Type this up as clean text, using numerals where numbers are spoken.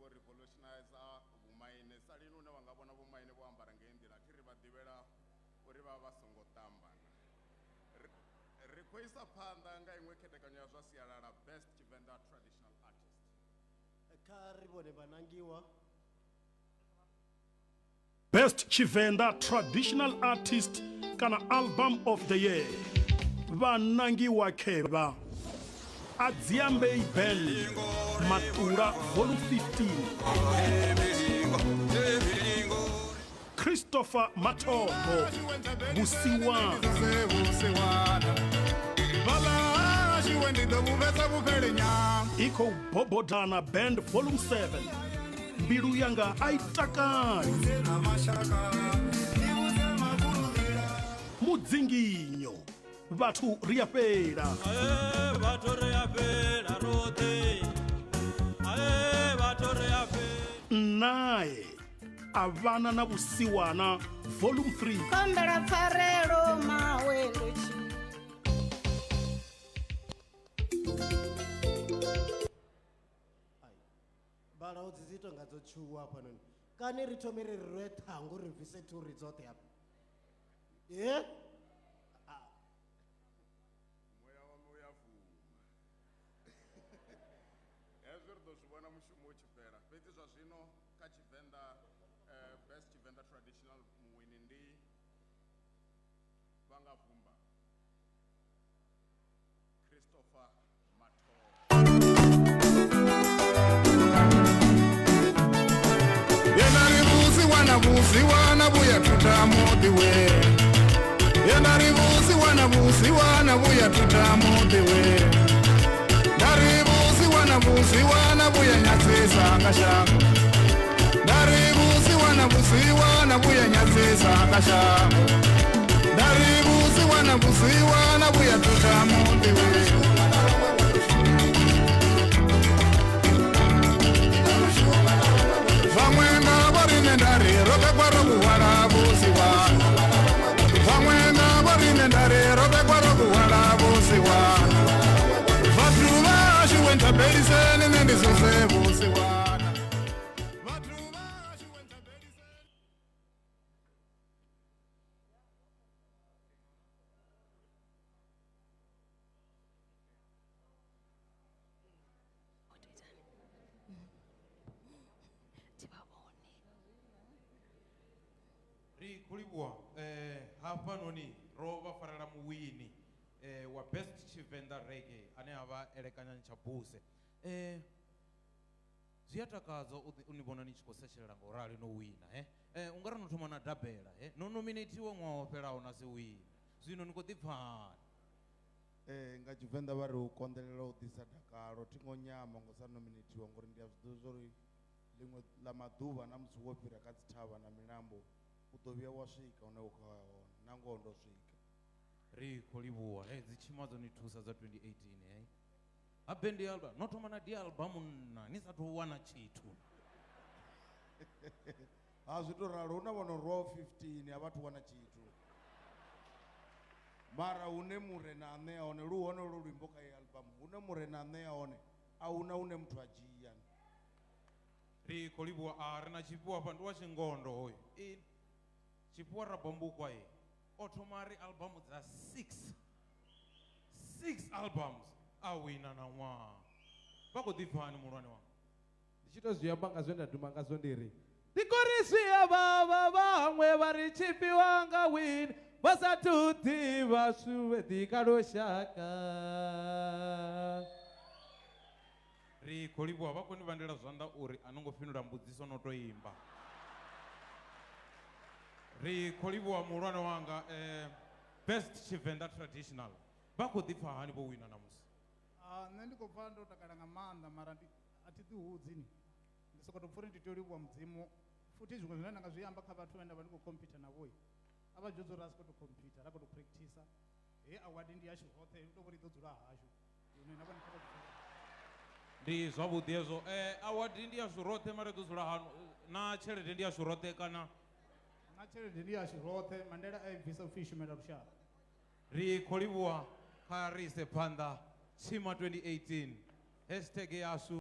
Vho revolutionize vhumaine sa lini une wa nga vhona vhumaine vho ambara ngei nḓila thi ri vha ḓivhela uri vha vha songo ṱamba. Ri khou isa phanḓa nga iṅwe khethekanyo ya zwa sialala, Best Tshivenḓa Traditional Artist. Kha ri vhone vhanangiwa. Best Tshivenḓa Traditional Artist kana Album of the Year vhanangiwa khevha Adziambei Band Maṱula Volume 15, Christopher Mathobo Vhusiwana, i khou bobodana Band Volume 7 Mbilu Yanga A I Takali, Mudzinginyo Vhathu Ri A Fhela, Vhathu ri a fhela roṱhe. Vhathu ri a fhela. Nnae A Vhana Na Vhusiwana Volume 3. Kombela pfarelo mawe ndo tshi. Ai, mbalaudzi dzi tonga dzo tshuwa hafhanoni. Kani ri thome ri rwe ṱhangu ri bvise thuri dzoṱhe hafha. Eh? Muya wa muya vuma. Hezwi ri ḓo zwi vhona mushumo u tshi fhela. Fhedzi zwa zwino kha Tshivenḓa, Best Tshivenḓa Traditional muwini ndi vha nga vumba Christopher Mathobo. Yena ri vhusiwana vhusiwana vhuya thutha muḓi we. Yena ri vhusiwana vhusiwana vhuya thutha muḓi we. Nda ri vhusiwana vhusiwana vhuya nyadzisa nga shango. Nda ri vhusiwana vhusiwana vhuya nyadzisa nga shango. Nda ri vhusiwana vhusiwana vhuya thutha muḓi we. Vhaṅwe nga vho riṋe nda ri ro bebwa ro vhuhwala vhusiwana. Vhaṅwe nga vho riṋe nda ri ro bebwa ro vhuhwala vhusiwana. Vhathu vhashu we nthabeliseni nṋe ndi zuze vhusiwana. Vhathu vhashu we nthabeliseni. Ri khou livhuwa hafhanoni ro vha farela muwini wa Best Tshivenḓa Reggae ane a vha Elekanyani Tshabuse. Zwi a takadza u ni vhona ni tshi khou setshelela nga u rali no wina, he? U nga ri no thoma na dabela, he? No nominatiwa ṅwaha wo fhelaho na si wina. Zwino ni khou ḓi pfa hani? Nga Tshivenḓa vha ri u konḓelela u ḓisa dakalo. Thi ngo nyama ngo sa nominatiwa ngori ndi a zwi ḓivha zwa uri ḽiṅwe ḽa maḓuvha na musi wo fhira kha dzithavha na milambo u ḓo vhuya wa swika hune u khou ya hone. Na ngoho ndo swika. Ri khou livhuwa. Hey, dzi tshima dzo ni thusa dza 2018, hey. Ha band ya album, no thoma na di album nna ni sathu u wana tshithu. Ha zwi to ralo, hu na vho no rwaho 15 a vhathu wana tshithu. Mara hune murena a ṋea hone, lu hone lo luimbo kha iyi album, hune murena a ṋea hone, a huna hune muthu a dzhia. Ri khou livhuwa, a ri na tshifhiwa hafha, ndi wa tshingondo hoyu. I tshifhiwa Rabambukwa e o thoma ri album dza 6. 6 albums a wina na ṅwaha. Vha khou ḓipfa hani muhulwane wanga? Ndi tshi to zwi amba nga zwe nda duma ngazwo ndi ri ndi kori zwi a vhavha vhaṅwe vha ri tshifhiwa nga wini vha sathu ḓivha shuwe ḓi kha lushaka. Ri khou livhuwa, vha khou ni vhandela zwanḓa uri a no ngo fhindula mbudziso no to imba. Ri khou livhuwa muhulwane wanga, Best Tshivenḓa Traditional. Vha khou ḓipfa hani vho wina ṋamusi? Nṋe ndi khou pfa ndo takala nga maanḓa, mara a thi ḓihudzi ni. Ndi sokou tou pfa uri ndi tea u livhuwa Mudzimu. Futhi zwiṅwe zwine nda nga zwi amba kha vhathu vhane nda vha ndi khou khomphyutha navho, a vha dzhudze uri a si khou tou khomphyutha, ra khou tou practice. Heyi award ndi yashu roṱhe, hu tou vha uri i ḓo dzula hashu. Lune na vhone kha vha zwi pfesese. Ndi zwavhuḓi hezwo. Award ndi yashu roṱhe, mara i ḓo dzula hanu. Na tshelede ndi yashu roṱhe kana? Na tshelede ndi yashu roṱhe, Mandela a i bvisa upfi i shumela lushaka. Ri khou livhuwa, kha ri ise phanḓa Tshima 2018 hashtag yashu.